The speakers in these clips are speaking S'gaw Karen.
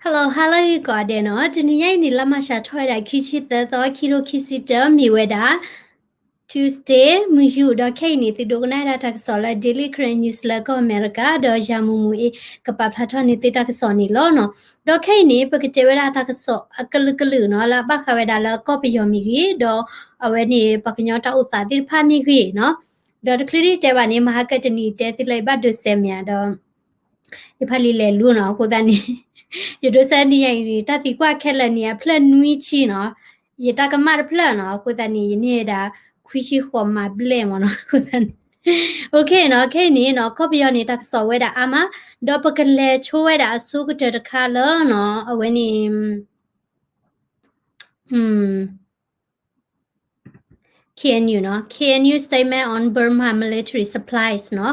Hello, hello ကိးဂၤဒဲးနီၤ, တနံၤညါအံၤန့ၣ် လါမၢ်ၡးထီၣ်ဝဲဒၣ် ခံဆံသၢသီ ခံထိခံဆံတၢ မ့ၢ်ဝဲဒၣ် Tuesday မုၢ်ယူာ်, ဒီးခဲအံၤန့ၣ် သုဒိကနၣ်ဝဲဒၣ်တၢ်ကစီၣ်လၢ Daily Karen News လၢကီၢ်အမဲရကၤ, ဒီးယၤမူးမူးအ့ ကပာ်ဖျါထီၣ်န့ၢ်သုတၢ်ကစီၣ်န့ၣ်လီၤနီၤ. ဒီးခဲအံၤန့ၣ် ပကတဲဝဲဒၣ်တၢ်ကစီၣ်အကလုာ်ကလုာ်နီၤ, လၢအဘၣ်ဃးဝဲဒၣ်လၢကီၢ်ပယီၤမ့ၢ်ဂ့ၤ, ဒီးအဝဲန့ၣ် ပှၤကညီတၢ်အိၣ်သးသ့ၣ်တဖၣ်မ့ၢ်ဂ့ၤနီၤ. ဒီးတချုးဒံးတဲဘၣ်န့ၣ် မဟါကတနံၤတဲသုလၢယဘၣ်ဒိးစဲးမ့ၢ်ဧါဒီး ယဖးလံာ်လဲၤလူၤနီၤ, အဃိသတးန့ၣ် ယဒိးစဲးနံၤယၤအံၤန့ၣ် တၢ်သံကွၢ်ခဲလၢာ်န့ၣ် အဖျၢၣ်နွံဆံနီၤ, ယတၢ်ကမၣ်တဖျၢၣ်နီၤ, အဃိသတးန့ၣ် ယန့ၢ်ဝဲဒၣ် ခွံဆံဃိးမၤဘျဲၣ်မ့ၢ်နီၤ, အဃိသတးန့ၣ် OK နီၤ, ခဲအံၤန့ၣ်နီၤ ကီၢ်ပယီၤန့ၣ် တၢ်ကစီၣ်ဝဲဒၣ်အါမး, ဒီးပကလဲၤဆိဝဲဒၣ်အဆိကတၢၢ်တခါလၢနီၤ, အဝဲန့ၣ် KNU နီၤ, KNU statement on Burma military supplies နီၤ,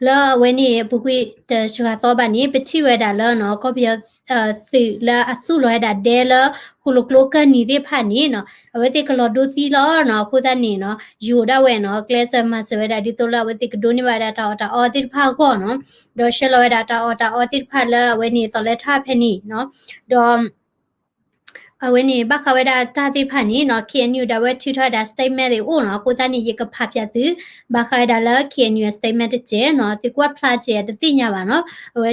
လၢအဝဲန့ၣ် ပူၤကွံာ်တစှၤသီဘၣ်န့ၣ် ပထံၣ်ဝဲဒၣ်လၢနီၤ ကီၢ်ပယီၤ သုးလၢအသူၣ်လီၤဝဲဒၣ်ဒဲလၢ ဃိၣ်လိာ်ကျိကၢၢ်နံၤသ့ၣ်တဖၣ်န့ၣ်နီၤ, အဝဲသ့ၣ်ကလီၤဒိသံလီၤနီၤ, အဃိသတးန့ၣ်နီၤ ယိၤဒၣ်ဝဲနီၤ ကျဲးစၢးမၤစၢၤဝဲဒၣ် ဒ်သိးလၢအဝဲသ့ၣ်ကဒိးန့ၢ်ဘၣ်ဝဲဒၣ်တၢ်အီၣ်တၢ်အီသ့ၣ်တဖၣ်အဂီၢ်နီၤ, ဒီးဆှၢလီၤဝဲဒၣ်တၢ်အီၣ်တၢ်အီသ့ၣ်တဖၣ်လၢအဝဲန့ၣ် သီလဲထၢ်ဖဲန့ၣ်နီၤ, ဒီး အဝဲန့ၣ် ဘၣ်ဃးဝဲဒၣ်တၢ်သ့ၣ်တဖၣ်န့ၣ်နီၤ KNU ဒၣ်ဝဲထုးထီၣ်ဝဲဒၣ် statement သ့ၣ်အိၣ်နီၤ, အဃိသတးန့ၣ် ယကဖးဖျါသု ဘၣ်ဃးဝဲဒၣ်လၢ KNU statement တစဲးနီၤ, သုကွၢ်ဖျါစဲးတသ့ၣ်ညါဘၣ်နီၤ, အဝဲ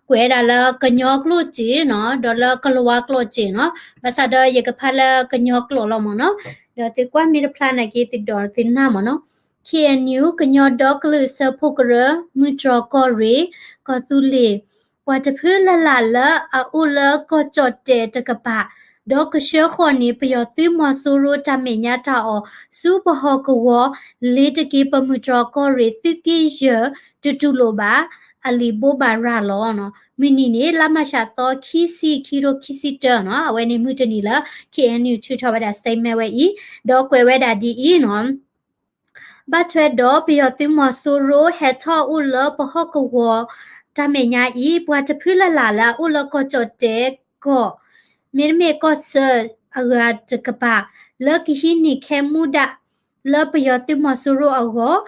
ကွဲးဝဲဒၣ်လၢကညီကျိာ်စဲးနီၤ, ဒီးလၢကလၤဝါကျိာ်စဲးနီၤ, ဘၣ်ဆၣ်ဒီးယကဖးလၢကညီကျိာ်လီၤမ့ၢ်နီၤ, ဒီးသုကွၢ်မ့ၢ်တဖျါနာ်က့ သုဒိးသုနၢ်မ့ၢ်နီၤ, KNU ကညီဒီကလုာ်စၢဖှိၣ်ကရၢ မုၢ်တြီၢ်ကီၢ်ရ့ၣ် ကီၢ်သူလ့ၤ ပှၤတဖုလၢ်လၢ်လၢအအိၣ်လၢကီၢ်ကၠီၣ်တဲာ်တကပၤ ဒီးကဆှၢဃီၤန့ၢ် ပယီၤသုးမီၤစိရိၤတၢ်မဲာ်ညါတၢ်အီၣ် ဆူပဟီၣ်ကဝီၤ လ့ၤတက့ၤပမုၢ်တြီၢ်ကီၢ်ရ့ၣ် သုးက့ယဲၢ် တတူၢ်လိာ်ဘၣ် အလံာ်ဘိးဘၣ်ရၤလီၤနီၤ. မုၢ်နံၤန့ၣ် လါမၢ်ၡးသီ ခံဆံ ခံထိခံဆံတၢနီၤ, အဝဲန့ၣ်မုၢ်တနံၤလၢ KNU ထုးထီၣ်ဝဲဒၣ် statement ဝဲအံၤ, ဒီးကွဲးဝဲဒၣ်ဒ်အံၤနီၤ. ဘၣ်ထွဲဒီးပယီၤသုးမီၤစိရိၤဟဲထီၣ်အိၣ်လၢပဟီၣ်ကဝီၤတၢ်မဲာ်ညါအံၤ, ပှၤတဖုလၢ်လၢ်လၢအအိၣ်လၢကီၢ်ကၠီၣ်တဲာ်ကီၢ်, မ့တမ့ၢ်ကီၢ်ဆၢအဂၤတကပၤ, လၢကဟံးန့ၢ်ခဲမူဒါ လၢပယီၤသုးမီၤစိရိၤအဂီၢ်,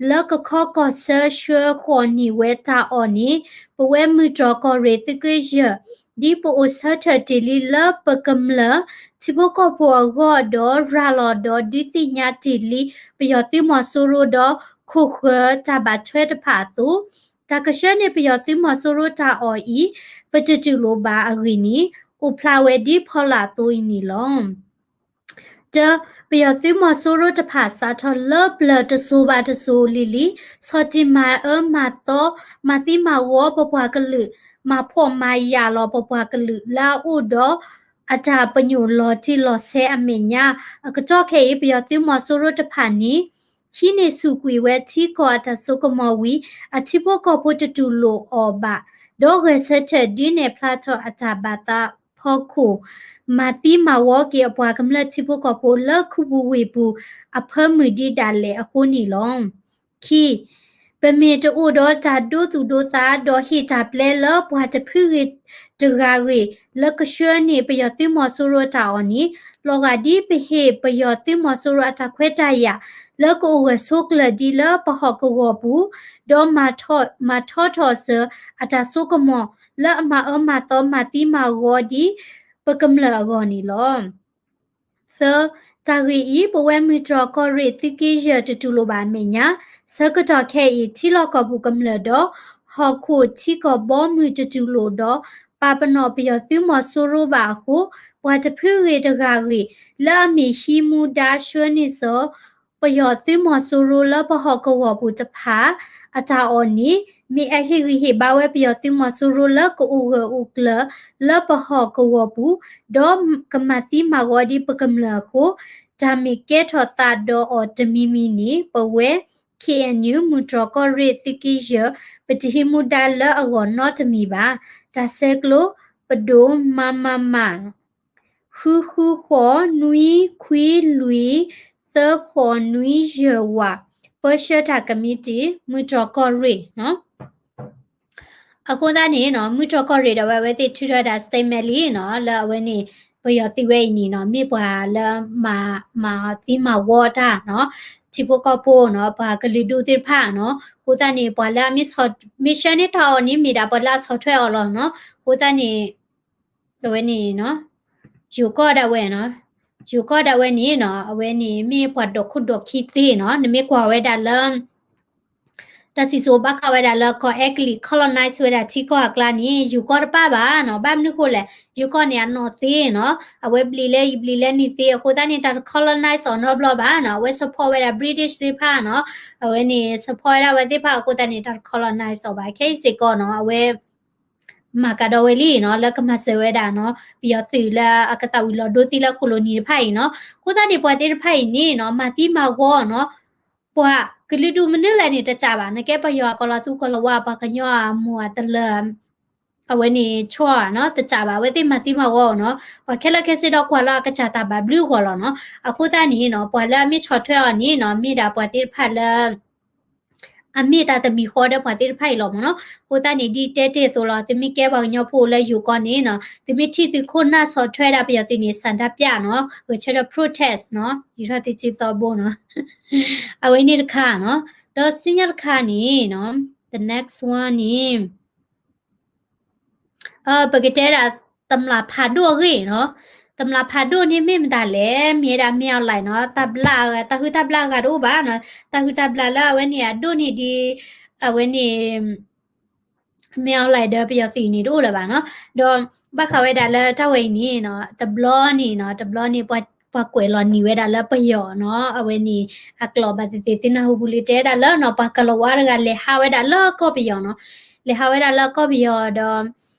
လၢကခီကီၢ်ဆၢဆှၢဃီၤန့ၢ်ဝဲတၢ်အီၣ်န့ၣ်, ပဝဲမုၢ်တြီၢ်ကီၢ်ရ့ၣ်သုးက့ယဲၢ် ဒ်ပအိၣ်ဆၢထၢၣ်တ့ၢ်လံလၢပကမျၢၢ်ထံဖိကီၢ်ဖိအဂီၢ်ဒီး ရၤလီၤဒီးဒုးသ့ၣ်ညါတ့ၢ်လံ ပယီၤသုးမီၤစိရိၤဒီး ခိၣ်ဃၢၤတၢ်ဘၣ်ထွဲတဖၣ်အသိး, တၢ်ကဆှၢန့ၢ်ပယီၤသုးမီၤစိရိၤတၢ်အီၣ်အံၤ ပတတူၢ်လိာ်ဘၣ်အဂ့ၢ်န့ၣ် အိၣ်ဖျါဝဲဒ်ဖီလာ်အသိးအံၤန့ၣ်လီၤ. တၢ, ပယီၤသုးမီၤစိရိၤတဖၣ်စးထီၣ်လၢပျၢၤတစိၤဘၣ်တစိၤလံၤလံၤ, ဆီၣ်တံၢ်မၤအၢမၤသီ, မၤသံမၤဝီပပှၤကလုာ်, မၤဖှီၣ်မၤယာ်လီၤပပှၤကလုာ်လၢအအိၣ်ဒီး အတၢ်ပညိၣ်လီၤတံၢ်လီၤဆဲးအမဲာ်ညါ, အကတီၢ်ခဲအံၤ ပယီၤသုးမီၤစိရိၤတဖၣ်န့ၣ် ဟံးန့ၢ်ဆူၣ်ကွံာ်ဝဲထံကီၢ်အတၢ်စိကမီၤဝံၤ အထံဖိကီၢ်ဖိတတူၢ်လိာ်အီၤဘၣ်, ဒီးဂဲၤဆၢထၢၣ်ဒုးနဲၣ်ဖျါထီၣ်အတၢ်ဘၣ်သးဖီခိၣ် မၤသံမၤဝီက့ၤအပှၤကမျၢၢ်ထံဖိကီၢ်ဖိလၢခူပူၤဝ့ၢ်ပူၤအဖၢမုၢ်ဒံးဒၣ်လဲာ်အဃိန့ၣ်လီၤ. ခံ, ပမ့ၢ်တအိၣ်ဒီးတၢ်ဒိသူၣ်ဒိသးဒီးဟ့ၣ်တၢ်ပျဲလၢပှၤတဖုဂ့ၤတဂၤဂ့ၤ လၢကဆှၢန့ၢ်ပယီၤသုးမီၤစိရိၤအတၢ်အီၣ်န့ၣ်, လီၤဂာ်ဒ်ပဟ့ၣ်ပယီၤသုးမီၤစိရိၤအတၢ်ခွဲးတၢ်ယာ် လၢကအိၣ်ဂၢၢ်ဆိးကျၢၤဒ်လၢပဟီၣ်ကဝီၤပူၤ, ဒီးမၤထီထီၣ်စၢၤအတၢ်စိကမီၤ လၢအမၤအၢမၤသီမၤသံမၤဝီဒ်ပကမျၢၢ်အဂီၢ်န့ၣ်လီၤ. သၢ, တၢ်ဂ့ၢ်အံၤ ပဝဲမုၢ်တြီၢ်ကီၢ်ရ့ၣ်သုးက့ယဲၢ်တတူၢ်လိာ်ဘၣ်အမဲာ်ညါ, ဆၢကတီၢ်ခဲအံၤ ထံလီၢ်ကီၢ်ပူၤကမျၢၢ်ဒီး ဟီၣ်ခိၣ်ထံကီၢ်ဘီမုၢ်တတူၢ်လိာ်ဒီး ပာ်ပနီၣ်ပယီၤသုးမီၤစိရိၤဘၣ်အဃိ, ပှၤတဖုဂ့ၤတဂၤဂ့ၤ လၢအမ့ၢ်ဟံးမူဒါဆှၢန့ၢ်စၢၤ ပယီၤသုးမီၤစိရိၤလၢပဟီၣ်ကဝီၤပူၤတဖၣ် အတၢ်အီၣ်န့ၣ် မ့ၢ်အဟ့ၣ်ဂံၢ်ဟ့ၣ်ဘါဝဲပယီၤသုးမီၤစိရိၤလၢကအိၣ်ဂၢၢ်အိၣ်ကျၢၤလၢပဟီၣ်ကဝီၤပူၤ, ဒီးကမၤသံမၤဝီဒ်ပကမျၢၢ်အဃိ, တၢ်မ့ၢ်ကဲထီၣ်သးဒီးအီၤတမံၤမံၤန့ၣ် ပဝဲ K N U မုၢ်တြီၢ်ကီၢ်ရ့ၣ်သုးက့ယဲၢ် ပတဟံးမူဒါလၢအဂီၢ်နီတမံၤဘၣ်. တၢ်ဆဲးကျိး ပဒိၣ် မမမ ဃုဃုဃိး နွံခွံလွံၢ် သၢဃိးနွံယဲၢ်ဝး ပၢဆှၢတၢ်ကမံးတံာ် မုၢ်တြီၢ်ကီၢ်ရ့ၣ်နီၤ. အဃိသတးန့ၣ်နီၤ မုၢ်တြီၢ်ကီၢ်ရ့ၣ်ဒီးဝဲ အဝဲသ့ၣ်ထုးထီၣ်ဝဲဒၣ် statement လံနီၤ လၢအဝဲန့ၣ် ပယီၤသုးဝဲအံၤန့ၣ်နီၤ မ့ၢ်ပှၤလၢမၤ မၤသံမၤဝီတၢ်နီၤ ထံဖိကီၢ်ဖိနီၤ ပှၤကလုာ်ဒူၣ်သ့ၣ်တဖၣ်နီၤ. အဃိသတးန့ၣ် ပှၤလၢအမ့ၢ် မ့ၢ်ဆှၢန့ၢ်တၢ်အီၣ်န့ၣ် မ့ၢ်ဒၣ်ပှၤလၢအဆီၣ်ထွဲအီၤလီၤနီၤ. အဃိသတးန့ၣ် အဝဲန့ၣ် ယိၤကီၢ်ဒၣ်ဝဲနီၤ, ယိၤကီၢ်ဒၣ်ဝဲန့ၣ်နီၤ အဝဲန့ၣ်မ့ၢ်ပှၤဒိးခိၣ်ဒိးခံသ့နီၤ, နမ့ၢ်ကွၢ်ဝဲဒၣ်လၢ တၢ်စံၣ်စိၤဘၣ်ဃးဝဲဒၣ်လၢကီၢ်အဲကလံး colonize ဝဲဒၣ်ထံကီၢ်အကျါန့ၣ် ယိၤကီၢ်တပၣ်ဘၣ်နီၤ, ဘၣ်မနုၤဃိလဲၣ်, ယိၤကီၢ်န့ၣ်အနီၢ်သ့နီၤ, အဝဲဘျံးလၢယဘျံးလၢနံၤသ့, အဃိသတးန့ၣ် တၢ်တ colonize အီၤနီတဘျီဘၣ်နီၤ, အဝဲ support ဝဲဒၣ် British သ့ၣ်တဖၣ်နီၤ, အဝဲန့ၣ် support ဝဲဒၣ်ဝဲသ့ၣ်တဖၣ်အဃိသတးန့ၣ် တၢ်တ colonize အီၤဘၣ်, ခဲအံၤစ့ၢ်ကီးနီၤ အဝဲ မၤကဒီးဝဲလံနီၤ လၢကမၤစၢၤဝဲဒၣ်နီၤ ပယီၤသုးလၢအကသးဝံၤလီၤဒိသံလၢ colony တဖၣ်အံၤနီၤ, အဃိသတးန့ၣ် ပှၤသ့ၣ်တဖၣ်အံၤန့ၣ်နီၤ မၤသံမၤဝီနီၤ, ပှၤကလုာ်ဒူၣ်မနုၤလဲၣ်န့ၣ်တစးဘၣ်, နကဲပယီၤကီၤလီၤသူကီၤလီၤဝါ ပှၤကညီအမိၢ်အတလၢာ် အဝဲန့ၣ်ဆီနီၤ တစးဘၣ်, အဝဲသ့ၣ်မၤသံမၤဝီနီၤ, ပှၤခဲလၢာ်ခဲဆ့ဒီးကွၢ်လၢအကစၢ်တၢ်ဘၣ်ဘျုးအဂီၢ်လီၤနီၤ, အဃိသတးန့ၣ်နီၤ ပှၤလၢအမ့ၢ်ဆီၣ်ထွဲအီၤန့ၣ်နီၤ မ့ၢ်ဒၣ်ပှၤသ့ၣ်တဖၣ်လၢ အမ့ၢ်တၢ်တမံၤဃီဒီးပှၤသ့ၣ်တဖၣ်အံၤလီၤမ့ၢ်နီၤ, အဃိသတးန့ၣ် ဒ်တဲတ့ၢ်အသိးလီၤ, သုမ့ၢ်ကဲပှၤကညီဖိလၢယိၤကီၢ်န့ၣ်နီၤ, သုမ့ၢ်ထံၣ်သုးခိၣ်နၢ်ဆီၣ်ထွဲဒၣ်ပယီၤသုးန့ၣ် ဆန္ဒပြနီၤ, ဂဲၤဆၢထၢၣ် protest နီၤ, ယူၤထီၣ်သုစုသီဘိနီၤ, အဝဲန့ၣ်တခါနီၤ, ဒီးဆူညါတခါန့ၣ်နီၤ the next one န့ၣ် ပကတဲဒၣ် တမျၢ်ဖးဒိၣ်အဂ့ၢ်နီၤ, တမျၢ်ဖးဒိၣ်န့ၣ်မ့ၢ်မတၤလဲၣ်, မ့ၢ်ဝဲဒၣ် မင်းအောင်လှိုင် နီၤ, တၢ်ဘျၣ် တၢ်ဟုၣ်တၢ်ဘျၣ်အဂၤတအိၣ်ဘၣ်နီၤ, တၢ်ဟုၣ်တၢ်ဘျၣ်လၢအဝဲန့ၣ်အဒိၣ်န့ၢ်ဒံး အဝဲန့ၣ် မင်းအောင်လှိုင် ဒီးပယီၤသုးန့ၣ်တအိၣ်လၢၤဘၣ်နီၤ, ဒီးဘၣ်ဃးဝဲဒၣ်လၢတၢ်ဝဲအံၤန့ၣ်နီၤ တဘျီန့ၣ်နီၤ တဘျီန့ၣ် ပှၤကွဲးလီၤနံၤဝဲဒၣ်လၢပယီၤနီၤ, အဝဲန့ၣ် အကျိာ်ဘၣ်သ့ၣ်သ့ၣ် သုနၢ်ဟူပူၤလံ တဲဒၣ်လၢနီၤ ပှၤကလီၤဝါတဂၤလဲၤဟးဝဲဒၣ်လၢကီၢ်ပယီၤနီၤ, လဲၤဟးဝဲဒၣ်လၢကီၢ်ပယီၤဒီး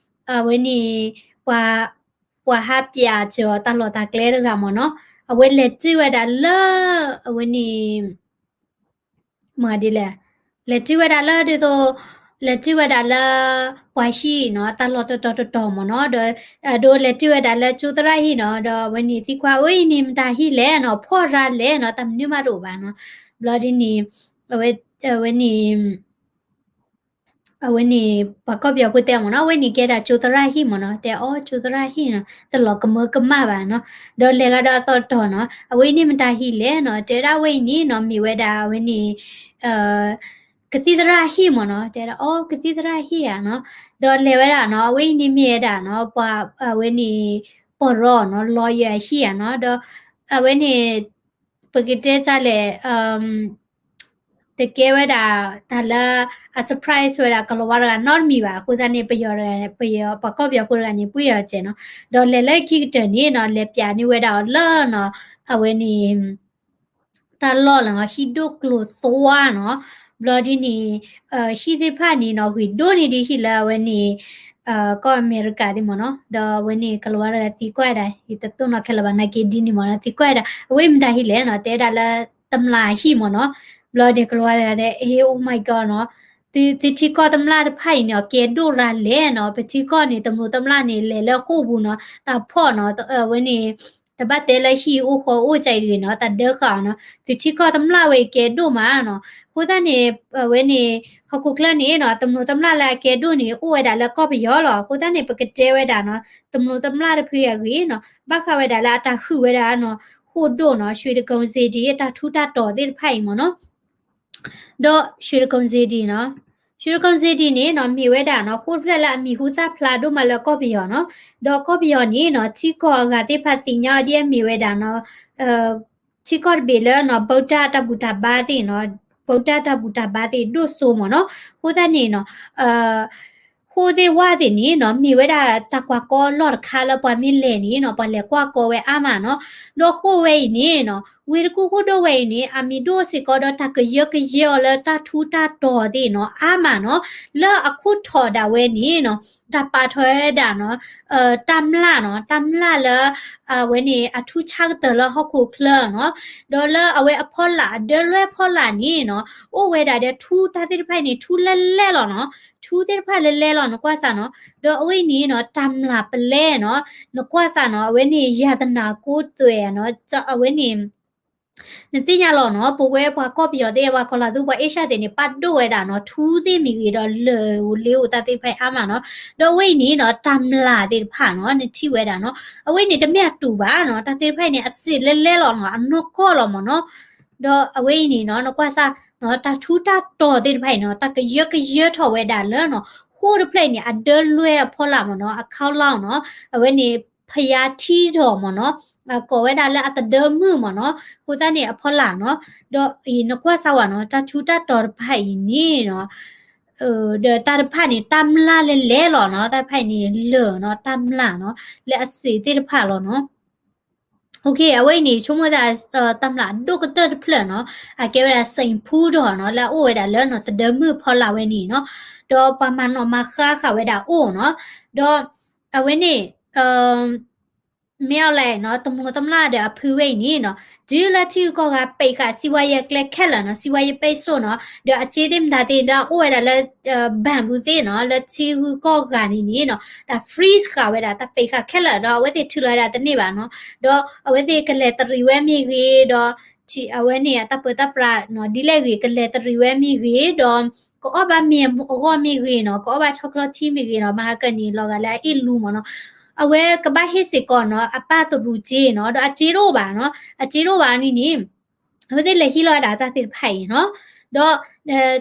အဝဲန့ၣ် ပှၤ ပှၤဟးပၠးစၢၤအီၤတၢ်လီၢ်တၢ်ကျဲတဂၤမ့ၢ်နီၤ, အဝဲလဲၤတုၤဝဲဒၣ်လၢ အဝဲန့ၣ် မ့ၢ်ဒ်လဲၣ်, လဲၤတုၤဝဲဒၣ်လၢဒ်သိး လဲၤတုၤဝဲဒၣ်လၢ ပှၤဟံၣ်နီၤ တၢ်လီၢ်တတီၤတတီၤမ့ၢ်နီၤ, ဒီး အဒိလဲၤတုၤဝဲဒၣ်လၢကၠိသရၣ်ဟံၣ်နီၤ, ဒီးအဝဲန့ၣ်သံကွၢ် အဝဲအံၤန့ၣ်မတၤဟံၣ်လဲၣ်နီၤ, ဖီၣ်ရၤလဲၣ်နီၤ, တၢ်မနုၤမးတအိၣ်ဘၣ်နီၤ, ဘျီဒ်န့ၣ် အဝဲ အဝဲန့ၣ် အဝဲန့ၣ် ပှၤကီၢ်ပယီၤဖိတဲမ့ၢ်နီၤ, အဝဲန့ၣ်ကဲဒၣ်ကၠိသရၣ်ဟံၣ်မ့ၢ်နီၤ, တဲအီၤကၠိသရၣ်ဟံၣ်နီၤ တလီၤကမၢကမၣ်ဘၣ်နီၤ, ဒီးလဲၤဂၤဒီးအသီတတီၤနီၤ, အဝဲအံၤန့ၣ်မတၤဟံၣ်လဲၣ်နီၤ, တဲဒၣ်အဝဲအံၤန့ၣ်နီၤ မ့ၢ်ဝဲဒၣ်အဝဲန့ၣ် ကသံၣ်သရၣ်ဟံၣ်မ့ၢ်နီၤ, တဲဒၣ်အီၤကသံၣ်သရၣ်ဟံၣ်ဧါနီၤ, ဒီးလဲၤဝဲဒၣ်နီၤ, အဝဲအံၤန့ၣ်မ့ၢ်ဝဲဒၣ်နီၤ ပှၤ အဝဲန့ၣ် ပီၢ်ရီနီၤ lawyer ဟံၣ်ဧါနီၤ, ဒီး အဝဲန့ၣ် ပကတဲတၢ်လဲၣ် တကဲဝဲဒၣ်တၢ်လၢ အ surprise ဝဲဒၣ်ကလီၤဝါတဂၤနီတမံၤဘၣ်, အဃိသတးန့ၣ် ပယီၤတဂၤ ပယီၤ ပှၤကီၢ်ပယီၤဖိတဂၤန့ၣ် ပှံၢ်အီၤစဲးနီၤ, ဒီးလဲၤလၢခံကတၢၢ်န့ၣ်နီၤ လဲၤပၠးန့ၢ်ဝဲဒၣ်အီၤလၢနီၤ အဝဲန့ၣ် တၢ်လီၢ်လၢဟံၣ်ဒိၣ်ကျိၤသွါနီၤ, ဘျီဒ်န့ၣ် ဟံၣ်သ့ၣ်တဖၣ်န့ၣ်နီၤ ဂ့ၤဒိၣ်န့ၢ်ဒံးဟံၣ်လၢအဝဲန့ၣ် ကီၢ်အမဲရကၤသ့ၣ်မ့ၢ်နီၤ, ဒီးအဝဲန့ၣ် ကလီၤဝါတဂၤသံကွၢ်ဒၣ် ယတတိၢ်နီၣ်ခဲလၢာ်ဘၣ် နာ်က့ဒ်န့ၣ်မ့ၢ်နီၤ, သံကွၢ်ဒၣ် အဝဲမတၤဟံၣ်လဲၣ်နီၤ, တဲဒၣ်လၢ တမျၢ်ဟံၣ်မ့ၢ်နီၤ, ဘျီန့ၣ် ကလီၤဝါတဂၤတဲ ဟ့ oh my god နီၤ, သုထံကီၢ်တမျၢ်တဖၣ်အံၤန့ၣ် အကဲဒိၣ်ရၤလဲၣ်နီၤ, ပထံကီၢ်န့ၣ် တမျိးတမျၢ်န့ၣ် လဲၤလၢဃိာ်ပူၤနီၤ, တၢ်ဖီၣ်နီၤ, အဝဲန့ၣ် တဘၣ်တဲလၢဟံၣ်အိၣ်ဃီအိၣ်ကၠံတဂ့ၤနီၤ, တၢ်ဒၢဃာ်နီၤ, သုထံကီၢ်တမျၢ်ဝဲအံၤကဲဒိၣ်မးနီၤ, အဃိသတးန့ၣ် အဝဲန့ၣ် ဟီၣ်ခိၣ်ချၢန့ၣ်နီၤ တမျိးတမျၢ်လၢအကဲဒိၣ်န့ၣ် အိၣ်ဝဲဒၣ်လၢကီၢ်ပယီၤလီၤ, အဃိသတးန့ၣ် ပကတဲဝဲဒၣ်နီၤ တမျိးတမျၢ်တဖုအဂ့ၢ်နီၤ, ဘၣ်ဃးဝဲဒၣ်လၢအတၢ်ဃုာ်ဝဲဒၣ်နီၤ ဃိာ်ဒိၣ်နီၤ ရွှေတိဂုံစေတီ အတၢ်ထူးတၢ်တီၤသ့ၣ်တဖၣ်အံၤမ့ၢ်နီၤ ဒီး ရွှေတိဂုံစေတီ နီၤ, ရွှေတိဂုံစေတီ န့ၣ်နီၤ မ့ၢ်ဝဲဒၣ်နီၤ ဃိာ်တဖျၢၣ်လၢအမံၤဟူသၣ်ဖျါဒိၣ်မးလၢကီၢ်ပယီၤနီၤ, ဒီးကီၢ်ပယီၤန့ၣ်နီၤ ထံကီၢ်အဂၤသ့ၣ်တဖၣ်သ့ၣ်ညါအီၤဒ်အမ့ၢ်ဝဲဒၣ်နီၤ ထံကီၢ်တဘ့ၣ်လၢနီၤ ဗုဒ္ဓ တၢ်ဘူၣ်တၢ်ဘါသ့ၣ်နီၤ, ဗုဒ္ဓ တၢ်ဘူၣ်တၢ်ဘါသ့ၣ်ဒိၣ်စိမ့ၢ်နီၤ, အဃိသတးန့ၣ်နီၤ ဃိာ်သ့ၣ်ဝၣ်သ့ၣ်န့ၣ်နီၤ မ့ၢ်ဝဲဒၣ်တၢ်ကွၢ်ကီအလီၢ်တခါလၢပှၤမ့ၢ်လဲၤန့ၣ်နီၤ ပှၤလဲၤကွၢ်ကီဝဲအါမးနီၤ, ဒီးဃိာ်ဝဲအံၤန့ၣ်နီၤ ဝ့ၢ်တကူၣ်ဃိာ်ဒိၣ်ဝဲအံၤန့ၣ် အမံၤဒိၣ်စ့ၢ်ကီးဒီးတၢ်ကယၢကယဲအီၤလၢတၢ်ထူးတၢ်တီၤသ့ၣ်နီၤ အါမးနီၤ, လၢအခိၣ်ထီၣ်ဒၣ်ဝဲန့ၣ်နီၤ တၢ်ပာ်ထီၣ်ဝဲဒၣ်နီၤ တၢ်မျၢ်နီၤ တၢ်မျၢ်လၢ အဝဲန့ၣ် အထူးဆါကတၢၢ်လၢဟီၣ်ခိၣ်ချၢနီၤ, ဒီးလၢအဝဲအဖီလာ် အဒၢလွဲဖီလာ်န့ၣ်နီၤ အိၣ်ဝဲဒၣ်ဒီးထူတၢ်သ့ၣ်တဖၣ်န့ၣ် ထူလဲလဲလီၤနီၤ, ထူသ့ၣ်တဖၣ်လဲလဲလီၤ နကွၢ်စၢ်နီၤ, ဒီးအဝဲအံၤန့ၣ်နီၤ တၢ်မျၢ်ပလဲနီၤ, နကွၢ်စၢ်နီၤ အဝဲန့ၣ် ယၤတနၤကိးသွဲးနီၤ, အဝဲန့ၣ် နသ့ၣ်ညါလီၤနီၤ ပဝဲပှၤကီၢ်ပယီၤသ့ၣ် ပှၤကီၤလၤသူ ပှၤအ့ရှၢၣ်သ့ၣ်န့ၣ် ပာ်ဒိၣ်ဝဲဒၣ်နီၤ ထူသ့ၣ်မ့ၢ်ဂ့ၤဒီးလၢၢ်ဧိၤလ့ဧိၤတၢ်သ့ၣ်တဖၣ်အါမးနီၤ, ဒီးအဝဲအံၤန့ၣ်နီၤ တၢ်မျၢ်သ့ၣ်တဖၣ်နီၤ နထံၣ်ဝဲဒၣ်နီၤ အဝဲန့ၣ်တမ့ၢ်အတူာ်ဘၣ်နီၤ တၢ်သ့ၣ်တဖၣ်အံၤန့ၣ် အစ့းလဲလဲလီၤနီၤ အနီၢ်ကီၢ်လီၤမ့ၢ်နီၤ, ဒီးအဝဲအံၤန့ၣ်နီၤ နကွၢ်စၢ်နီၤ တၢ်ထူတၢ်တီၤသ့ၣ်တဖၣ်အံၤနီၤ တၢ်ကယၢကယၢထီၣ်ဝဲဒၣ်လၢနီၤ အကိၣ်တဖျၢၣ်အံၤန့ၣ် အဒၢလွဲအဖီလာ်မ့ၢ်နီၤ, အခီလီၤနီၤ, အဝဲန့ၣ် ဖယါထံဒီးမ့ၢ်နီၤ, ကိးဝဲဒၣ်လၢအသဒၢမုၢ်မ့ၢ်နီၤ, အဃိသတးန့ၣ်အဖီလာ်နီၤ, ဒီးအံၤနကွၢ်စၢ်ဝဲနီၤ, တၢ်ထူးတၢ်တီၤတဖၣ်အံၤန့ၣ်နီၤ, ဒီးတၢ်တဖၣ်န့ၣ် တၢ်မျၢ်လဲၤလဲၤလီၤနီၤ, တၢ်တဖၣ်အံၤန့ၣ်လၢာ်နီၤ, တၢ်မျၢ်နီၤ, လၢအစ့းသ့ၣ်တဖၣ်လီၤနီၤ. အဝဲအံၤန့ၣ် ဆိကမိၣ်သး တၢ်မျၢ်အဒိၣ်ကတၢၢ်တဖျၢၣ်နီၤ, အကဲဝဲဒၣ် စ့ၣ်ဖူဒီးနီၤ, လၢအအိၣ်ဝဲဒၣ်လၢနီၤ သဒၢမုၢ်ဖီလာ်ဝဲန့ၣ်နီၤ, ဒီးပှၤမၤနီၣ်မၤဃါဃာ်ဝဲဒၣ်အအိၣ်နီၤ, ဒီးအဝဲန့ၣ် မ့ၢ်အီၤလဲၣ်နီၤ, တမူၤတမျၢ်ဒီးအဖုဝဲအံၤန့ၣ်နီၤ, တုၤလၢထံဂုၤကီၢ်ဂၤ ပိတ်ဃာ် စီးပွားရေး ကျဲခဲလၢာ်နီၤ, စီးပွားရေး ပိတ်ဆို့နီၤ, ဒီးအစ့သ့ၣ်မတၤသ့ၣ် လၢအအိၣ်ဝဲဒၣ်လၢ ဘဏ်ပူၤသ့ၣ်နီၤ, လၢထံဂုၤကီၢ်ဂၤန့ၣ်န့ၣ်နီၤ, တၢ် freeze ဃာ်ဝဲဒၣ်, တၢ်ပိတ်ဃာ်ခဲလၢာ်, ဒီးအဝဲသ့ၣ်ထုးလီၤဝဲဒၣ်တန့ၢ်ဘၣ်နီၤ, ဒီးအဝဲသ့ၣ်ကလဲၤတရံးဝဲမ့ၢ်ဂ့ၤ, ဒီး အဝဲန့ၣ်အတၢ်ပၢတၢ်ပြးနီၤ, ဒ်လဲၣ်ဂ့ၤ ကလဲၤတရံးဝဲမ့ၢ်ဂ့ၤ, ဒီး ကအီၣ်ဘၣ်မ့ၢ်အဂီၢ်မ့ၢ်ဂ့ၤနီၤ, ကအီၣ်ဘၣ်ဆီချီထံမ့ၢ်ဂ့ၤနီၤ, မဟါကၢန့ၣ် လီၤဂာ်လၢအအ့ၣ်လူမ့ၢ်နီၤ, အဝဲကဘၣ်ဟ့ၣ်စ့ၢ်ကီးနီၤ, အပၢ်တရူးစ့နီၤ, ဒီးအစ့တအိၣ်ဘၣ်နီၤ, အစ့တအိၣ်ဘၣ်န့ၣ်န့ၣ် အဝဲသ့ၣ်လဲၤဟံးလီၤဝဲဒၣ်တၢ်သ့ၣ်တဖၣ်အံၤနီၤ, ဒီး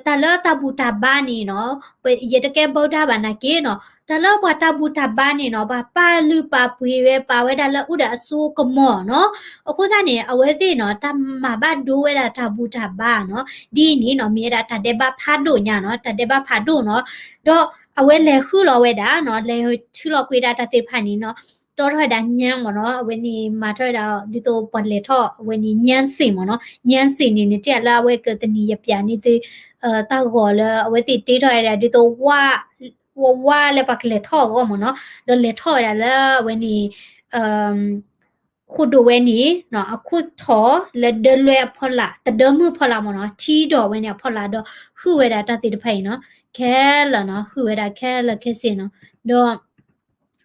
တၢ်လၢတၢ်ဘူၣ်တၢ်ဘါန့ၣ်နီၤ, ယတကဲဘၣ်ဒၣ်ဘၣ်နာ်က့နီၤ, တၢ်လၢပှၤတၢ်ဘူၣ်တၢ်ဘါန့ၣ်နီၤ, ပှၤပာ်လုၢ်ပာ်ပှ့ၤဝဲ ပာ်ဝဲဒၣ်လၢအိၣ်ဒီးအစိကမီၤနီၤ, အဃိသတးန့ၣ် အဝဲသ့ၣ်နီၤ, တၢ်မၤဘၣ်ဒိဝဲဒၣ်တၢ်ဘူၣ်တၢ်ဘါနီၤ, ဒ်အံၤန့ၣ်နီၤ, မ့ၢ်ဝဲဒၣ်တၢ်ဒဲးဘးဖးဒိၣ်ညါနီၤ, တၢ်ဒဲးဘးဖးဒိၣ်နီၤ, ဒီးအဝဲလဲၤဃုလီၤဝဲဒၣ်နီၤ, လဲၤထုးလီၤကွံာ်ဒၣ်တၢ်သ့ၣ်တဖၣ်န့ၣ်နီၤ, တီထီၣ်ဝဲဒၣ်ညၣ်မ့ၢ်နီၤ, အဝဲန့ၣ်မၤထီၣ်ဝဲဒၣ် ဒ်သိးပှၤလဲၤထီၣ်အဝဲန့ၣ် ညၣ်စ့ၣ်မ့ၢ်နီၤ, ညၣ်စ့ၣ်န့ၣ် နထံၣ်လၢအဝဲကတနံၤယပျးန့ၢ်သု တၢ်ဂီၤလၢအဝဲသ့ၣ်တ့ထီၣ်ဝဲဒၣ် ဒ်သိး ဝါ ဝါလၢပှၤကလဲၤထီၣ်အဂီၢ်မ့ၢ်နီၤ, ဒီးလဲၤထီၣ်ဝဲဒၣ်လၢအဝဲန့ၣ် ဃိၣ်ဒိးဝဲန့ၣ် အခိၣ်ထီၣ်လၢဒၢလွဲအဖီလာ် သဒၢမုၢ်ဖီလာ်မ့ၢ်နီၤ, ထံဒီးဝဲန့ၣ်အဖီလာ်ဒီး ဟုၣ်ဝဲဒၣ်တၢ်သ့ၣ်တဖၣ်အံၤနီၤ, ခဲလၢာ်နီၤ, ဟုၣ်ဝဲဒၣ်ခဲလၢာ်ခဲဆ့နီၤ, ဒီး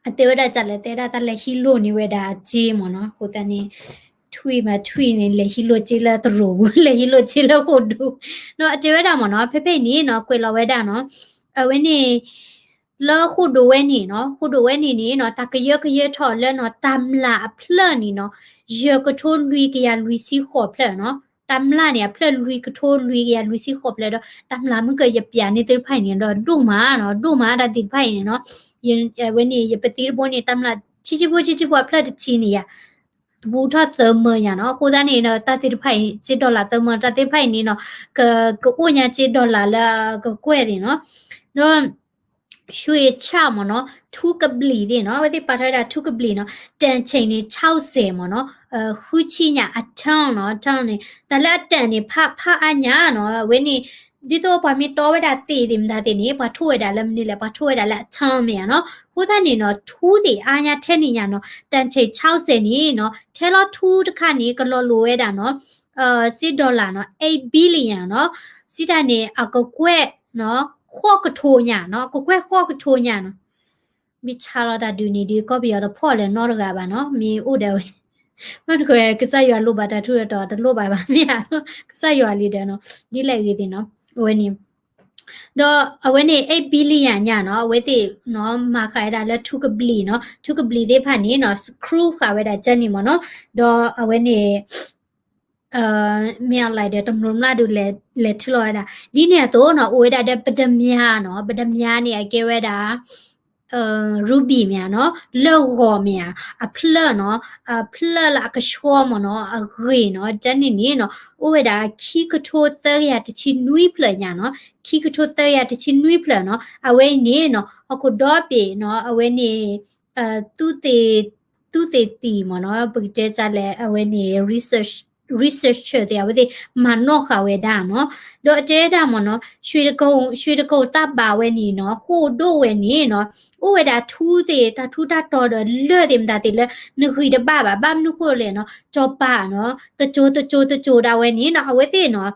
အတဲဝဲဒၣ် ကလဲၤတဲဒၣ်တၢ်လဲၤဟံးလိၢ်န့ၢ်ဝဲဒၣ်အစ့မ့ၢ်နီၤ, အဃိသတးန့ၣ် ထွံၣ်မးထွံၣ်န့ၣ် လဲၤဟံးလိၢ်စ့လၢသရိာ်ပူၤ လဲၤဟံးလိၢ်စ့လၢဃိၣ်ဒိး, ဒီးအတဲဝဲဒၣ်မ့ၢ်နီၤ, ဖဲဖဲအံၤန့ၣ်နီၤ ကွဲးလီၤဝဲဒၣ်နီၤ, အဝဲန့ၣ် လၢဃိၣ်ဒိးဝဲန့ၣ်နီၤ, ဃိၣ်ဒိးဝဲန့ၣ်န့ၣ်နီၤ တၢ်ကယၢကယဲထီၣ်လၢနီၤ တၢ်မျၢ်အဖျၢၣ်န့ၣ်နီၤ, ယဲၢ်ကထိလွံၢ်ကယၤလွံၢ်ဆံဃိးဖျၢၣ်နီၤ, တၢ်မျၢ်န့ၣ် အဖျၢၣ်လွံၢ်ကထိလွံၢ်ကယၤလွံၢ်ဆံဃိးဖျၢၣ်ဒီး တၢ်မျၢ်မုၢ်ကယပျးန့ၢ်သ့ၣ်တဖၣ်အံၤန့ၣ်ဒီး ဒိၣ်မးနီၤ, ဒိၣ်မးတၢ်သ့ၣ်တဖၣ်အံၤန့ၣ်နီၤ, အဝဲန့ၣ် ယပသံတဘိန့ၣ် တၢ်မျၢ်ဆံဆံဖိဆံဆံဖိအဖျၢၣ်တဆံန့ၣ်ယၤ ဘူးထီၣ်သၢမၢညါနီၤ, အဃိသတးန့ၣ်ဒီး တၢ်သ့ၣ်တဖၣ်အံၤ စ့ dollar သၢမၢ တၢ်သ့ၣ်တဖၣ်အံၤန့ၣ်နီၤ, က ကအိၣ်ညါစ့ dollar လၢကကွဲၢ်သ့ၣ်နီၤ, ဒီး ရွှေချ မ့ၢ်နီၤ ထူကဘျံးသ့ၣ်နီၤ, အဝဲသ့ၣ်ပာ်ထီၣ်ဝဲဒၣ်ထူကဘျံးနီၤ, တန်ချိန်န့ၣ် ခြောက်ဆယ် မ့ၢ်နီၤ, ဃုဆံညါ အ ton နီၤ, ton န့ၣ် တၢ်လၢအ ton န့ၣ် ဖး ဖးအါညါနီၤ, အဝဲန့ၣ် ဒ်သိးပှၤမ့ၢ်တီဝဲဒၣ်သ့ၣ်သ့ၣ်မတၤသ့ၣ်န့ၣ် ပှၤထိၣ်ဝဲဒၣ်လၢမနုၤလဲၣ်, ပှၤထိၣ်ဝဲဒၣ်လၢအ ton မ့ၢ်ဧါနီၤ, အဃိသတးန့ၣ်နီၤ ထူသ့ၣ်အါညါထဲန့ၣ်ညါနီၤ, တန်ချိန် ခြောက်ဆယ် န့ၣ်နီၤ, ထဲလီၤထူတခါန့ၣ် ကလီၤလိၤဝဲဒၣ်နီၤ စ့ dollar နီၤ eight billion နီၤ, စံးတၢ်န့ၣ် အကကွဲၢ်နီၤ ဃိးကထိညါနီၤ, အကကွဲၢ်ဃိးကထိညါနီၤ, မ့ၢ်ဆါလီၤတၢ်ဒုးန့ၣ်ဒုး ကီၢ်ပယီၤတဖီၣ်လၢၤနီတဂၤဘၣ်နီၤ, မ့ၢ်အိၣ်ဒီးဝဲ မ့ၢ်တကဲ ကစၢ်ယွၤလိၣ်ဘၣ်တၢ်ထူးတၢ်တီၤ တလိၣ်ဘၣ်ဘၣ် မ့ၢ်ဧါ, ကစၢ်ယွၤလံဒီးနီၤ, ဒ်လဲၣ်ဂ့ၤသ့ၣ်နီၤ, အဝဲန့ၣ် ဒီးအဝဲန့ၣ် eight billion ညါနီၤ, အဝဲသ့ၣ်နီၤ မၤဃာ်ဝဲဒၣ်လၢထူကဘျံးနီၤ, ထူကဘျံးသ့ၣ်တဖၣ်န့ၣ်နီၤ screw ဃာ်ဝဲဒၣ်ကၢန့ၣ်မ့ၢ်နီၤ, ဒီးအဝဲန့ၣ် မ့ၢ်အီၤလဲၣ်ဒီး တမျိးမျၢ်ဒုး လဲၤထုးလီၤဝဲဒၣ် ဒ်န့ၣ်အသိးနီၤ အိၣ်ဝဲဒၣ်ဒီး ပတမြားနီၤ, ပတမြားန့ၣ် အကဲဝဲဒၣ် ruby မ့ၢ်ဧါနီၤ, လၢဂီၤမ့ၢ်ဧါ, အဖျၢၣ်နီၤ, အဖျၢၣ်လၢအကဆှီမ့ၢ်နီၤ, အဂ့ၤနီၤ, ကၢန့ၣ်န့ၣ်နီၤ အိၣ်ဝဲဒၣ် ခံကထိသၢကယၤတဆံနွံဖျၢၣ်ညါနီၤ, ခံကထိသၢကယၤတဆံနွံဖျၢၣ်နီၤ, အဝဲအံၤန့ၣ်နီၤ ဟီၣ်ခိၣ်ဒီဘ့ၣ်နီၤ အဝဲန့ၣ် သုးသ့ၣ် သုးသ့ၣ်သံၣ်မ့ၢ်နီၤ, ပကတဲဒ်လဲၣ် အဝဲန့ၣ် research researcher သ့ၣ် အဝဲသ့ၣ်မၤနီၣ်ဃာ်ဝဲဒၣ်နီၤ, ဒီးအတဲဒၣ်မ့ၢ်နီၤ ရွှေတိဂုံ ရွှေတိဂုံတၢ်ဘါဝဲန့ၣ်နီၤ ဃိၣ်ဒိၣ်ဝဲန့ၣ်နီၤ အိၣ်ဝဲဒၣ်ထူသ့ၣ် တၢ်ထူတၢ်တီၤဒီးလၢၢ်သ့ၣ်မတၤသ့ၣ်လၢ နဂံၢ်တဘၣ်ဘၣ်, ဘၣ်မနုၤဃိလဲၣ်နီၤ စီၤပၤနီၤ တစိၤတစိၤတစိၤဒၣ်ဝဲန့ၣ်နီၤ အဝဲသ့ၣ်နီၤ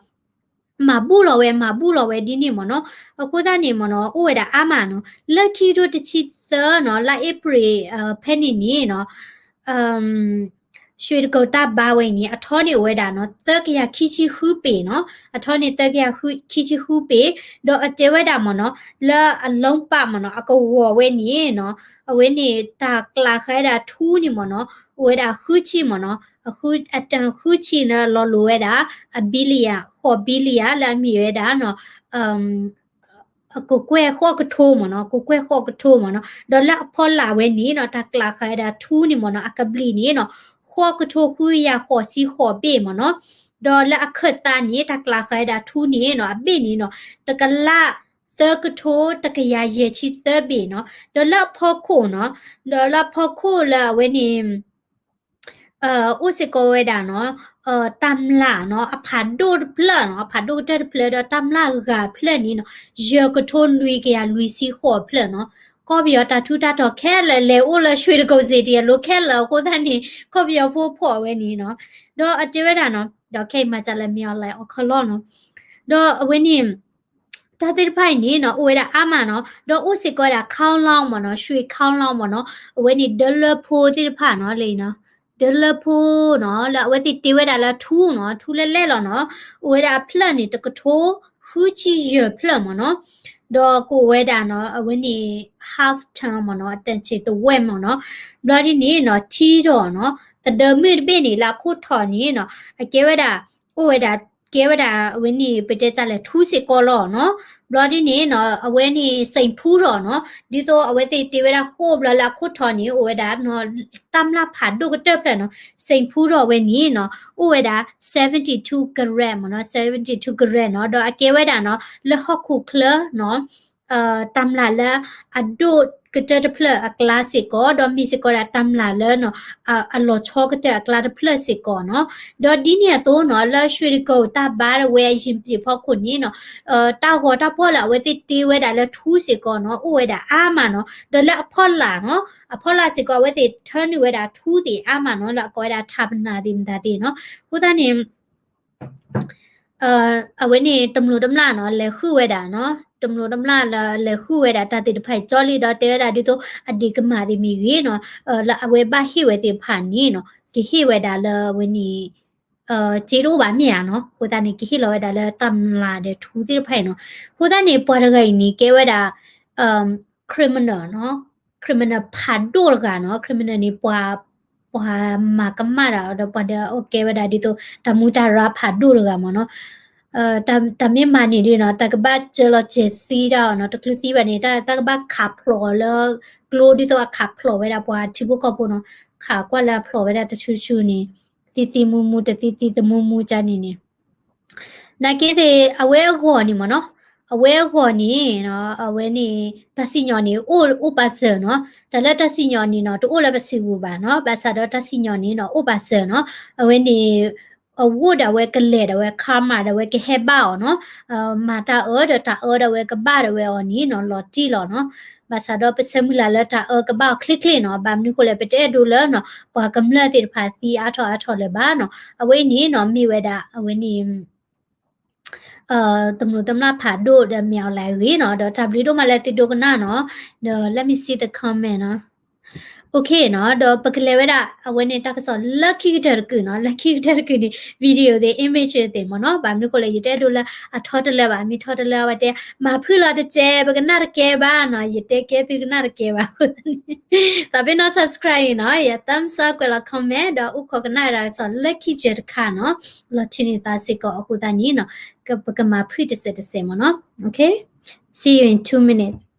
မၤဘူၣ်လီၤဝဲ မၤဘူၣ်လီၤဝဲဒ်န့ၣ်မ့ၢ်နီၤ, အဃိသတးန့ၣ်မ့ၢ်နီၤ အိၣ်ဝဲဒၣ်အါမးနီၤ လၢခံကထိတဆံသၢနီၤ လါအ့ဖြ့ၣ် ဖဲန့ၣ်န့ၣ်နီၤ ရွှေတိဂုံတၢ်ဘါဝဲအံၤန့ၣ် အထီန့ၣ်အိၣ်ဝဲဒၣ်နီၤ သၢကယၤခံဆံဃုပ့ၤနီၤ, အထီန့ၣ်သၢကယၤခံဆံဃုပ့ၤ, ဒီးအတဲဝဲဒၣ်မ့ၢ်နီၤ လၢအလီၤပာ်မ့ၢ်နီၤ အကဝီၤဝဲန့ၣ်နီၤ အဝဲန့ၣ် တၢ်ကျးဃာ်ဝဲဒၣ်ထူန့ၣ်မ့ၢ်နီၤ အိၣ်ဝဲဒၣ်ဃုဆံမ့ၢ်နီၤ, အတန်ဃုဆံန့ၣ် လီၤလိၤဝဲဒၣ် အ billion ဃိး billion လၢအမ့ၢ်ဝဲဒၣ်နီၤ ကကွဲၢ်ဃိးကထိမ့ၢ်နီၤ, ကကွဲၢ်ဃိးကထိမ့ၢ်နီၤ. ဒီးလၢအဖီလာ်ဝဲန့ၣ်နီၤ တၢ်ကျးဃာ်ဝဲဒၣ်ထူန့ၣ်မ့ၢ်နီၤ အကဘျံးန့ၣ်နီၤ ဃိးကထိဃုကယၤဃိးဆံဃိးဘ့ၣ်မ့ၢ်နီၤ. ဒီးလၢအခၢၣ်သးန့ၣ် တၢ်ကျးဃာ်ဝဲဒၣ်ထူန့ၣ်နီၤ အဘ့ၣ်န့ၣ်နီၤ တကလးသၢကထိတကယၤယဲၢ်ဆံသၢဘ့ၣ်နီၤ. ဒီးလၢအဖီခိၣ်နီၤ, ဒီးလၢအဖီခိၣ်လၢအဝဲန့ၣ် အိၣ်စ့ၢ်ကီးဝဲဒၣ်နီၤ တၢ်မျၢ်နီၤ အဖးဒိၣ်တဖျၢၣ်နီၤ အဖးဒိၣ်ကတၢၢ်တဖျၢၣ် ဒီးတၢ်မျၢ်ဂၤဖျၢၣ်န့ၣ်နီၤ ယဲၢ်ကထိလွံၢ်ကယၤလွံၢ်ဆံဃိးဖျၢၣ်နီၤ. ကီၢ်ပယီၤတၢ်ထူးတၢ်တီၤခဲလၢာ် လဲၤအိၣ်လၢ ရွှေတိဂုံ city အလိၤခဲလၢာ်အဃိသတးန့ၣ် ကီၢ်ပယီၤဖိဖီၣ်ဝဲန့ၣ်နီၤ. ဒီးအတဲဝဲဒၣ်နီၤ ဒီးခဲအံၤမၤစၢၤလၢ မင်းအောင်လှိုင် အီခလီၢ်နီၤ. ဒီးအဝဲန့ၣ် တၢ်သ့ၣ်တဖၣ်အံၤန့ၣ်နီၤ အိၣ်ဝဲဒၣ်အါမးနီၤ, ဒီးအိၣ်စ့ၢ်ကီးဝဲဒၣ် ခီလီမ့ၢ်နီၤ, ရွှေခီလီမ့ၢ်နီၤ, အဝဲန့ၣ် ဒၢလၢဖိသ့ၣ်တဖၣ်နီၤ လၢအံၤနီၤ, ဒၢလၢဖိနီၤ လၢအဝဲသ့ၣ်တ့ဝဲဒၣ်လၢထူနီၤ, ထူလဲၣ်လဲၣ်လီၤနီၤ, အိၣ်ဝဲဒၣ်အဖျၢၣ်န့ၣ် တကထိဃုဆံယဲၢ်ဖျၢၣ်မ့ၢ်နီၤ, ဒီးကအိၣ်ဝဲဒၣ်နီၤ အဝဲန့ၣ် half ton မ့ၢ်နီၤ, အတန်ဆံးတဝက်မ့ၢ်နီၤ, ဘျီဒ်န့ၣ်နီၤ ထံထီၣ်နီၤ, သဒၢမုၢ်တဘ့ၣ်န့ၣ် လၢအခိၣ်ထီၣ်န့ၣ်နီၤ အကဲဝဲဒၣ် အိၣ်ဝဲဒၣ် ကဲဝဲဒၣ်အဝဲန့ၣ် ပတဲတၢ်လဲၣ် ထူစ့ၢ်ကီးလီၤနီၤ, ဘျီဒ်န့ၣ်နီၤ အဝဲန့ၣ် စိန်ဖူးထီၣ်နီၤ, ဒ်သိးအဝဲသ့ၣ်တ့ဝဲဒၣ်ဃိးဘျီလၢအခိၣ်ထီၣ်န့ၣ် အိၣ်ဝဲဒၣ်နီၤ တၢ်မျၢ်ဖးဒိၣ်ကတၢၢ်ဖျၢၣ်နီၤ, စိန်ဖူးထီၣ်ဝဲန့ၣ်နီၤ အိၣ်ဝဲဒၣ် seventy two carat မ့ၢ်နီၤ, seventy two carat နီၤ, ဒီးအကဲဝဲဒၣ်နီၤ လၢဟီၣ်ခိၣ်ချၢနီၤ တၢ်မျၢ်လၢအဒိၣ်ကတၢၢ်တဖျၢၣ်အကျါစ့ၢ်ကီး, ဒီးမ့ၢ်စ့ၢ်ကီးဒၣ်တၢ်မျၢ်လၢနီၤ အလီၤဆီကတၢၢ်အကျါတဖျၢၣ်စ့ၢ်ကီးနီၤ. ဒီးဒ်န့ၣ်အသိးနီၤ လၢရွှေတိဂုံ တၢ်ဘါတဝဲအယံၤပျံၤဖီခိၣ်န့ၣ်နီၤ တၢ်ဂီၤတၢ်ဖီၣ်လၢအဝဲသ့ၣ်တ့ဝဲဒၣ်လၢထူစ့ၢ်ကီးနီၤ အိၣ်ဝဲဒၣ်အါမးနီၤ, ဒီးလၢအဖီလာ်နီၤ အဖီလာ်စ့ၢ်ကီး အဝဲသ့ၣ်ထၢနုာ်ဝဲဒၣ်ထူသ့ၣ်အါမးနီၤ လၢအကိးဝဲဒၣ် ထးပနၤ သ့ၣ်မတၤသ့ၣ်နီၤ, အဃိသတးန့ၣ် အဝဲန့ၣ် တမျိးတမျာ်နီၤ လဲၤဃုဝဲဒၣ်နီၤ, တမျိးတမျာ်လၢလဲၤဃုဝဲဒၣ်တၢ်သ့ၣ်တဖၣ်အံၤကၠီလံ ဒီးတဲဝဲဒၣ်ဒ်သိးအဒ့ၣ်ကမၢ်သ့ၣ်မ့ၢ်ဂ့ၤနီၤ, လၢအဝဲဘၣ်ဟ့ၣ်ဝဲသ့ၣ်တဖၣ်န့ၣ်နီၤ ကဟ့ၣ်ဝဲဒၣ်လၢအဝဲန့ၣ် စ့တအိၣ်ဘၣ်မ့ၢ်ဧါနီၤ, အဃိသတးန့ၣ် ကဟ့ၣ်လီၤဝဲဒၣ်လၢတၢ်မျၢ်ဒီးထူသ့ၣ်တဖၣ်အံၤနီၤ, အဃိသတးန့ၣ် ပှၤတဂၤအံၤန့ၣ် ကဲဝဲဒၣ် criminal နီၤ, criminal ဖးဒိၣ်တဂၤနီၤ, criminal န့ၣ် ပှၤ ပှၤမၤကမၣ်တၢ်ဒီး ပှၤဒီးအကဲဝဲဒၣ်ဒ်သိး တၢ်မူတၢ်ရၢဖးဒိၣ်တဂၤမ့ၢ်နီၤ, တၢ်မ့ၢ်မၤန့ၣ်ဒ်နီၤ တၢ်ကဘၣ်စၢလီၤစဲၤသံတၢ်နီၤ, တချုးသံဘၣ်န့ၣ် တၢ်ကဘၣ်ခးဖျိးလၢကျိ ဒ်သိးအခးဖျိးဝဲဒၣ်ပှၤထံဖိကီၢ်ဖိနီၤ, ခးကွၢ်လၢအဖျိးဝဲဒၣ်တဆူဆူန့ၣ် သံသံမူမူ တသံသံသမူမူကန့ၣ်န့ၣ် နာ်က့သ့ၣ် အဝဲအဂီၢ်န့ၣ်မ့ၢ်နီၤ, အဝဲအဂီၢ်န့ၣ် အဝဲန့ၣ် တၢ်စံၣ်ညီၣ်န့ၣ် အိၣ်အိၣ်ပာ်စၢၤနီၤ, တၢ်လၢတၢ်စံၣ်ညီၣ်န့ၣ်နီၤ တအိၣ်လၢပစုပူၤဘၣ်နီၤ, ဘၣ်ဆၣ်ဒီးတၢ်စံၣ်ညီၣ်န့ၣ်နီၤ အိၣ်ပာ်စၢၤနီၤ, အဝဲန့ၣ် အဝိဒၣ်ဝဲကလဲၤဒၣ်ဝဲ karma ဒၣ်ဝဲကဟဲဘၣ်အီၤနီၤ, မၤတၢ်အၢဒီးတၢ်အၢဒၣ်ဝဲကဘၣ်ဒၣ်ဝဲအီၤန့ၣ်နီၤ လီၤတံၢ်လီၤနီၤ, ဘၣ်ဆၣ်ဒီးပဆၢမုၢ်လၢ်လၢတၢ်အၢကဘၣ်အီၤချ့ချ့နီၤ, ဘၣ်မနုၤဃိလဲၣ် ပတအဲၣ်ဒိးလၢနီၤ ပှၤကမျၢၢ်သ့ၣ်တဖၣ်သံအါထီၣ်အါထီၣ်လၢၤဘၣ်နီၤ, အဝဲအံၤန့ၣ်နီၤ မ့ၢ်ဝဲဒၣ် အဝဲန့ၣ် တမျိးတမျာ်ဖးဒိၣ်ဒီး မင်းအောင်လှိုင် အဂ့ၢ်နီၤ, ဒီးတၢ်ဘျုးဒိၣ်မးလၢသုဒိကနၣ်နီၤ, ဒီး let me see the comment နီၤ, okay နီၤ, ဒီးပကလဲၤဝဲဒၣ် အဝဲန့ၣ်တၢ်ကစီၣ်လၢခံကတၢၢ်တကုာ်နီၤ, လၢခံကတၢၢ်တကုာ်န့ၣ် video သ့ၣ် image သ့ၣ်မ့ၢ်နီၤ, ဘၣ်မနုၤဃိလဲၣ် ယတအဲၣ်ဒိးလၢအထီတလၢဘၣ်, မ့ၢ်ထီတလၢအဝဲတဲ မၤဖုၣ်လီၤတစဲး ပကနၣ်တကဲဘၣ်နီၤ, ယတဲကဲသုကနၣ်တကဲဘၣ်, သးပ့ၤနီၣ် subscribe အံၤနီၤ, ယ thumbs up ကွဲးလီၤ comment ဒီးအိၣ်ခိးကနၣ်ဝဲဒၣ်ကစီၣ်လၢခံကတၢၢ်တခါနီၤ, လီၤထုးန့ၢ်သးစ့ၢ်ကီးအဃိသတးန့ၣ်နီၤ, ပကမၤဖုၣ်တစဲးတစဲးမ့ၢ်နီၤ, okay, see you in two minutes.